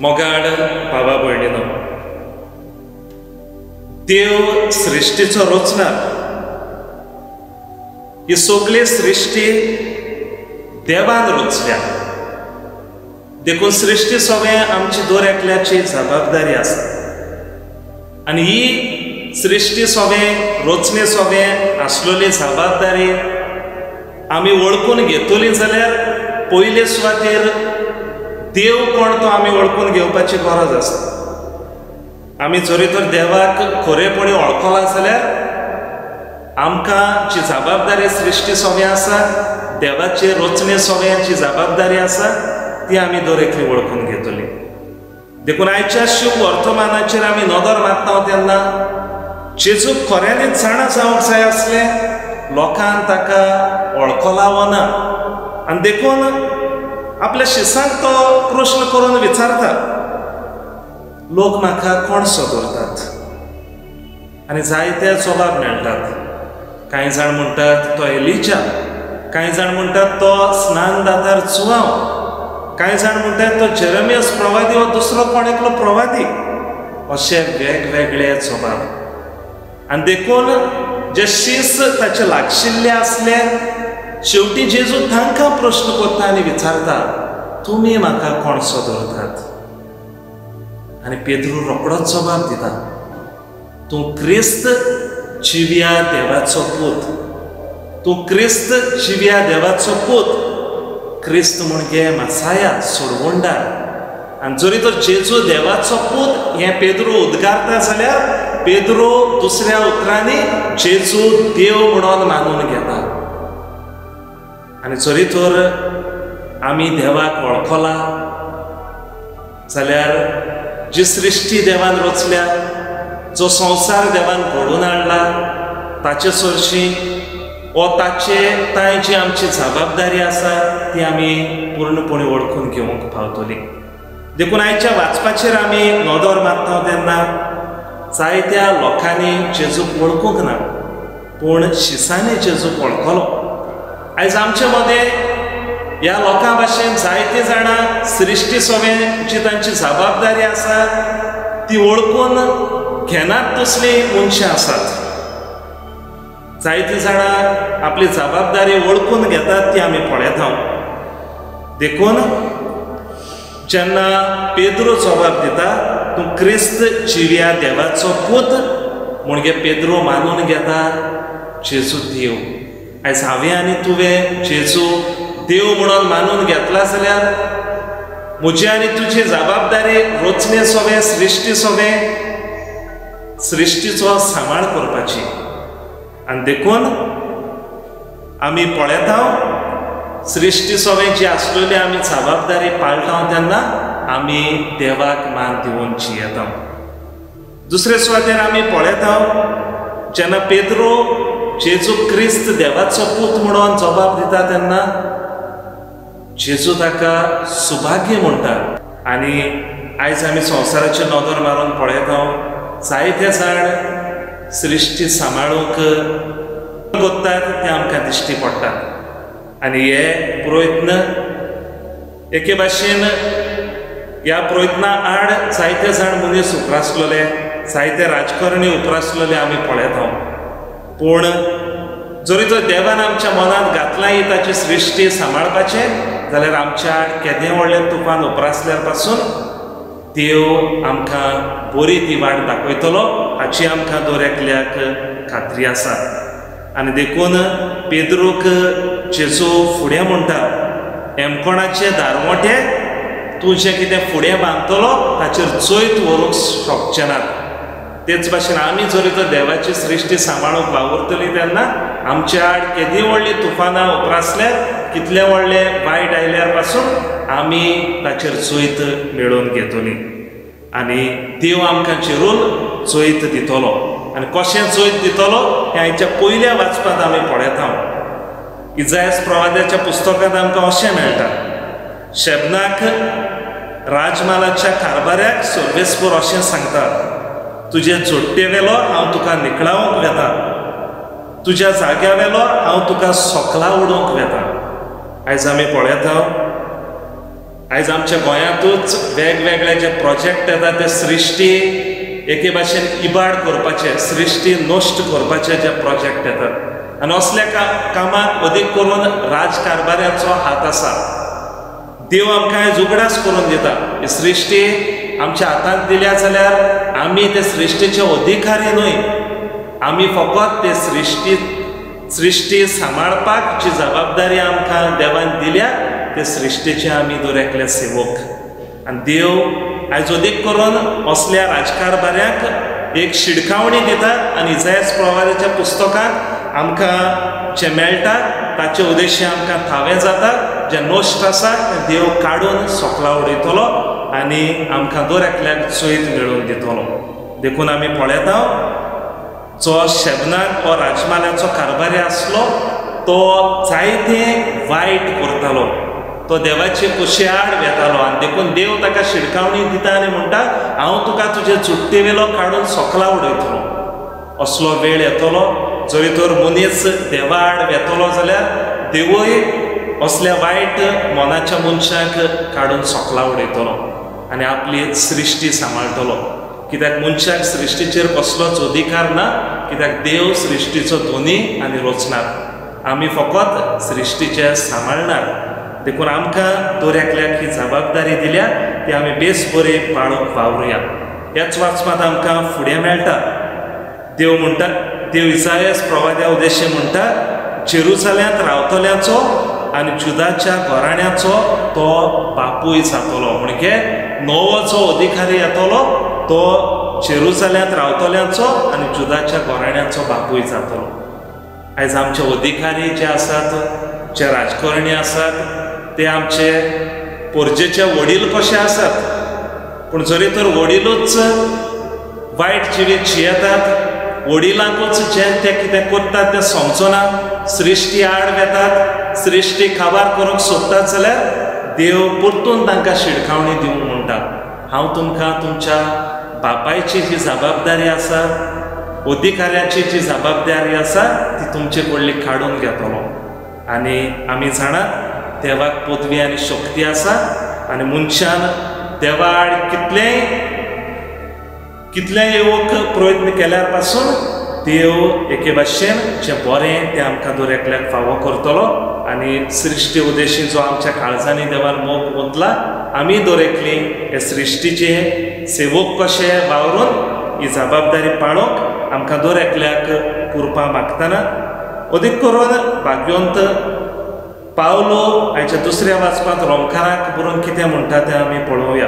मोगाळ बाबा भयणीनो, देव सृश्टीचो रचणार. ही सगळी सृश्टी देवान रचल्या, देखून सृश्टी सगळें आमची दर एकल्याची जबाबदारी आसा. आनी ही सृश्टी सगळें रचणे सगळें आसलेली जबाबदारी आमी वळखून घेतली जाल्यार पयले सुवातेर देव कोण तो आमी वळखून घेवपाची गरज आसा. आमी जरी तर देवाक खरेपणी वळखला जाल्यार आमकां जी जबाबदारी सृश्टी सगळें आसा, देवाचे रचणे सगळ्यांची जबाबदारी आसा, ती आमी दर एकली वळखून घेतली. देखून आयच्या शिव वर्तमानाचेर आमी नदर मारता तेन्ना जेजूक खऱ्यांनीच जाणा जावंक जाय आसलें, लोकान ताका वळखला वो ना. आनी देखून आपल्या शिसांक तो प्रश्न करून विचारता, लोक म्हाका कोण सो दवरतात? आनी जायते जबाब मेळटात. कांय जाण म्हणटात तो एलिजा, कांय जाण म्हणटात तो स्नानदातार जुआंव, कांय जाण म्हणटात तो जेरेमियस प्रवादी वा दुसरो कोण एकलो प्रवादी. अशे वेगवेगळे जबाब. आनी देखून जे शीस ताचे लागशिल्ले आसले, शेवटी जेजू तांकां प्रश्न करता आनी विचारता, तुमी म्हाका कोण सो दवरतात? आनी पेद्रू रोखडोच जबाब दिता, तूं क्रिस्त जिव्या देवाचो पूत, तूं क्रिस्त जिव्या देवाचो पूत. क्रिस्त म्हणजे मासाया, सोडवणदार. आनी जरी तर जेजू देवाचो पूत हें पेद्रू उद्गारता जाल्यार पेद्रू दुसऱ्या उतरांनी जेजू देव म्हणून मानून घेता. आनी जरी तर आमी देवाक वळखला जाल्यार जी सृश्टी देवान रचल्या, जो संवसार देवान घडोवन हाडला, ताचे सरशी वो ताचे तांय जी आमची जबाबदारी आसा ती आमी पूर्णपणे वळखून घेवंक पावतली. देखून आयच्या वाचपाचेर आमी नदर मारता तेन्ना जायत्या लोकांनी जेजूक वळखूंक ना, पूण शिसांनी जेजूक वळखलो. आयज आमचे मदें ह्या लोकां भाशेन जायते जाणां सृश्टी सगळें जी तांची जबाबदारी आसा ती वळखून घेनात तसलीं मनशां आसात. जायतीं जाणां आपली जबाबदारी वळखून घेतात ती आमी पळयता. देखून जेन्ना पेद्रो जबाब दिता, तूं क्रिस्त जिव्या देवाचो पूत, म्हणजे पेद्रो मानून घेता जेजू देव. आयज हांवें आनी तुवें जेजू देव म्हणून मानून घेतला जाल्यार म्हजी आनी तुजी जबाबदारी रचणे सगळें, सृश्टी सगळें, सृश्टीचो सांबाळ करपाची. आनी देखून आमी पळयता सृश्टी सगळें जी आसलेली आमी जबाबदारी पाळटा तेन्ना आमी देवाक मान दिवन जियेता. दुसरे सुवातेर आमी पळयता जेन्ना पेद्रो जेजू क्रिस्त देवाचो पूत म्हणून जबाब दिता तेन्ना जेजू ताका सुभाग्य म्हणटा. आनी आयज आमी संवसाराचेर नदर मारून पळयता जायते जाण सृश्टी सांबाळूंक कोत्तात ते आमकां दिश्टी पडटात. आनी हे प्रयत्न एके भाशेन ह्या प्रयत्ना आड जायते जाण मनीस उप्रासलेले, जायते राजकारणी उप्रासलेले आमी पळयता. पूण जरी तर देवान आमच्या मनांत घातलां ही ताची सृश्टी सांबाळपाचें जाल्यार आमच्या आड केदें व्हडलें तुफान उप्रासल्यार पासून देव आमकां बरी ती वाट दाखयतलो हाची आमकां दर एकल्याक खात्री आसा. आनी देखून पेद्रूक जेजू फुडें म्हणटा, एमकोणाचे दारवटे तूं जें कितें फुडें बांदतलो ताचेर जैत व्हरूंक शकचे नात. तेच भाशेन आमी जरी तर देवाची सृश्टी सांबाळूंक वावुरतली तेन्ना आमच्या आड केदी व्हडली तुफानां उप्रासल्यार, कितले व्हडले वायट आयल्यार पासून आमी ताचेर जैत मेळोवन घेतली. आनी देव आमकां चिरून जैत दितलो. आनी कशें जैत दितलो हें आयच्या पयल्या वाचपांत आमी पळयता. इजायस प्रवाद्याच्या पुस्तकांत आमकां अशें मेळटा, शेबनाक राजमालाच्या कारभाऱ्याक सर्वेस्पर अशें सांगता, तुजे जोडटे वेलो हांव तुका निकळावंक वेता, तुज्या जाग्या वेलो हांव तुका सोकला उडोवंक वेता. आयज आमी पळयता आयज आमच्या गोंयांतूच वेगवेगळे जे प्रोजेक्ट येता ते सृश्टी एके भाशेन इबाड करपाचे, सृश्टी नश्ट करपाचे जे प्रोजेक्ट येतात आनी असल्या कामाक अदीक करून राजकारभाऱ्यांचो हात आसा। देव आमकां आयज उगडास करून दिता, ही सृश्टी आमच्या हातांत दिल्या जाल्यार आमी ते सृश्टीचे अधिकारी न्हय, आमी फकत ते सृश्टी सांबाळपाक जी जबाबदारी आमकां देवान दिल्या ते सृश्टीचे आमी दर एकले सेवक। आनी देव आयज अदीक करून असल्या राजकारभाऱ्यांक एक शिडकावणी दिता आनी इजायस प्रवादाच्या पुस्तकांत आमकां जें मेळटा ताचे उद्देश्य आमकां थावें जाता, जें नश्ट आसा तें देव काडून सोकला उडयतलो आनी आमकां दर एकल्याक चैत मेळोवन दितलो। देखून आमी पळयता जो शेबनाक हो राजमाल्याचो कारभारी आसलो तो जायते वायट करतालो, तो देवाचे कुशे आड वेतालो आनी देखून देव ताका शिडकावणी दिता आनी म्हणटा हांव तुका तुजे चुट्टे वेलो काडून सोकला उडयतलो। असलो वेळ येतलो जरी तर मनीस देवा आड वेतलो जाल्यार देवूय असल्या वायट मनाच्या मनशाक काडून सोकला उडयतलो आनी आपली सृश्टी सांबाळटलो। कित्याक मनशाक सृश्टीचेर कसलोच अधिकार ना, कित्याक देव सृश्टीचो धनी आनी रचणार, आमी फकत सृश्टीचे सांबाळणार। देखून आमकां दर एकल्याक ही जबाबदारी दिल्या ती आमी बेस बरी पाळूंक वावरुया। ह्याच वाचपांत आमकां फुडें मेळटा, देव म्हणटा, देव इजायस प्रवाद्या उद्देश्य म्हणटा जेरुजाल्यांत रावतल्याचो आनी जुदाच्या घराण्याचो तो बापूय जातलो। म्हणजे नवो जो अधिकारी येतलो तो जेरुजाल्यांत रावतल्यांचो आनी जुदाच्या घराण्याचो बापूय जातलो। आयज आमचे अधिकारी जे आसात, जे राजकारणी आसात ते आमचे पोरजेचे वडील कशे आसात, पूण जरी तर वडिलूच वायट जिवीत जियेतात, वडिलांकूच जे ते कितें करतात तें समजना, सृश्टी आड वेतात, सृश्टी काबार करूंक सोदतात जाल्यार देव परतून तांकां शिडकावणी दिवंक म्हणटा हांव तुमकां तुमच्या बापायची जी जबाबदारी आसा, अधिकाऱ्याची जी जबाबदारी आसा ती तुमचे कडली काडून घेतलो। आनी आमी जाणात देवाक पदवी आनी शक्ती आसा आनी मनशान देवा आड कितलेय येवक प्रयत्न केल्यार पासून देव एके भाशेन जें बरें तें आमकां दर एकल्याक फावो करतलो आनी सृश्टी उद्देशी जो आमच्या काळजांनी देवान मोग ओतला आमी दर एकली हे सृश्टीचे सेवक कशे वावरून ही जबाबदारी पाळोवंक आमकां दर एकल्याक कृपा मागतना अदीक करून भाग्यवंत पावलो आयच्या दुसऱ्या वाचपांत रोमकाराक बरोवन कितें म्हणटा तें आमी पळोवया।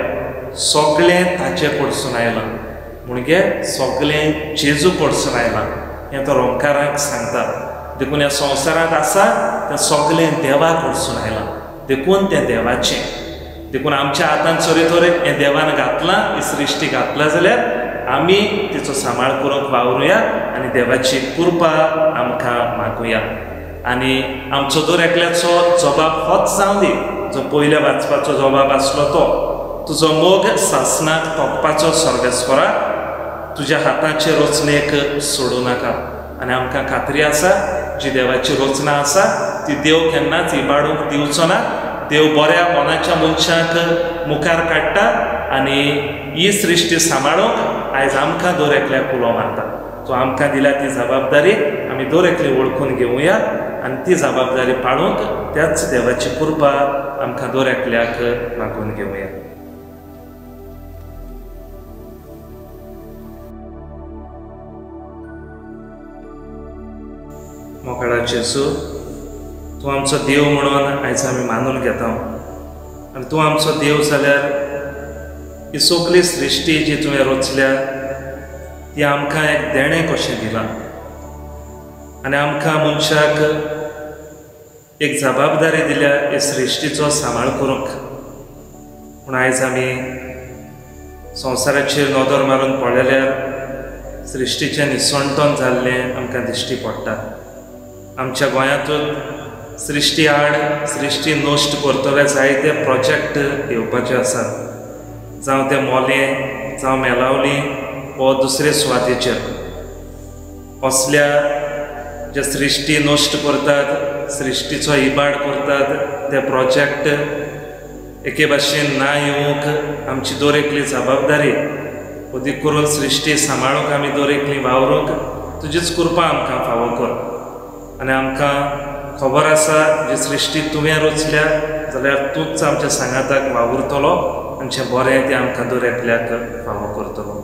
सगळें ताचे कडसून आयलां, म्हणजे सगळें जेजू कडसून आयलां हें तो रोमकाराक सांगता। देखून ह्या संवसारांत आसा तें सगळें देवा कडसून आयलां, देखून तें देवाचें। देखून आमच्या हातान चोरी थोरे हें देवान घातलां, ही सृश्टी घातला जाल्यार आमी तिचो सांबाळ करूंक वावरुया आनी देवाची कृपा आमकां मागुया। आनी आमचो दर एकल्याचो जबाब होच जावं दी जो पयल्या वाचपाचो जबाब आसलो तो, तुजो मोग सासनाक तोपपाचो सर्वेस्परा, तुज्या हाताचे रचणेक सोडूं नाका। आनी आमकां खात्री आसा जी देवाची रचना आसा ती देव केन्नाच इबाडूंक दिवचो ना। देव बऱ्या मनाच्या मनशाक मुखार काडटा आनी ही सृश्टी सांबाळूंक आयज आमकां दर एकल्याक उलो मारता। तो आमकां दिल्या ती जबाबदारी आमी दर एकली वळखून घेवया आनी ती जबाबदारी पाळूंक त्याच देवाची कृपा आमकां दर एकल्याक मागून घेवया। मोगाळा जेजू, तूं आमचो देव म्हणून आयज आमी मानून घेता आनी तूं आमचो देव जाल्यार ही सगळी सृश्टी जी तुवें रचल्या ती आमकां एक देणें कशें दिलां आनी आमकां मनशाक एक जबाबदारी दिल्या हे सृश्टीचो सांबाळ करूंक। पूण आयज आमी संवसाराचेर नदर मारून पळयल्यार सृश्टीचें निसणटण जाल्लें आमकां दिश्टी पडटा। आमच्या गोंयांतूच सृश्टी आड सृश्टी नश्ट करतले जायते प्रोजेक्ट येवपाचे आसात, जावं ते मोलें, जावं मेलावली वो दुसरे सुवातेचेर। असल्या जे सृश्टी नश्ट करतात, सृश्टीचो इबाड करतात ते प्रोजेक्ट एके भाशेन ना येवंक आमची दर एकली जबाबदारी, अदीक करून सृश्टी सांबाळूंक आमी दर एकली वावरूंक तुजीच कृपा आमकां फावो कर। आनी आमकां खबर आसा जी सृश्टी तुवें रचल्या जाल्यार तूंच आमच्या सांगाताक वावुरतलो आनी जें बरें तें आमकां दर एकल्याक फावो करतलो।